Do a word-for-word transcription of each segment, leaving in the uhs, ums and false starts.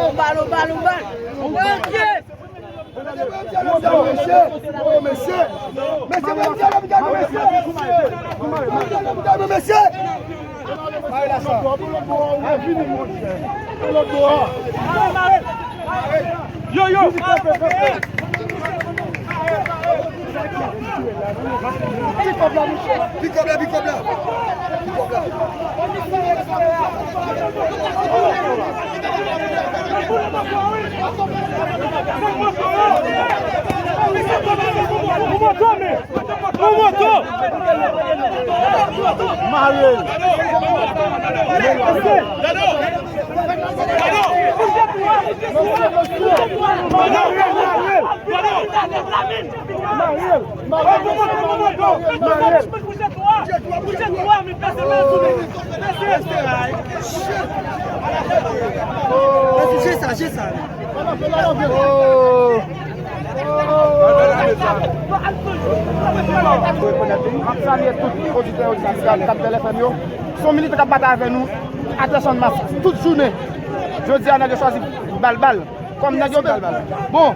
On bal, on bal, on bal. Mesye, mesye, mesye, mesye, mesye. Yo, yo. Pikòp la, pikòp la. Pikòp la. Mare l. Mare l. M ap salye tout oditè, oditris k ap, k ap Bèl F M yo. Se yon militan k ap batay avè nou a Tèsonn Mas tout jounen. Jodi a, nèg yo chwazi bal bal. Kòm nèg yo bal bal. Bon,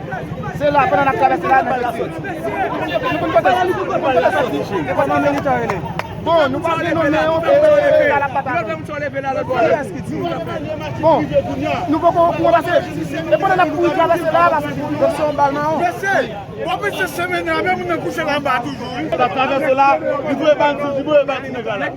se la, pandan n ap travèse la, nèg yo tiye. Nou konn kote, nou konn kote sòti. Bon, nou pa vle non, men yon fè, la, la, la, la, la. Bon, nou poko kouri pase. E pandan n ap kouri travèse la, la, se yon bal mawon. Mesye, w ap rete semèn nan, men moun nan kouche la anba toujou, wi. L ap travèse la, li voye bal sou, li voye bal sou nèg la, la.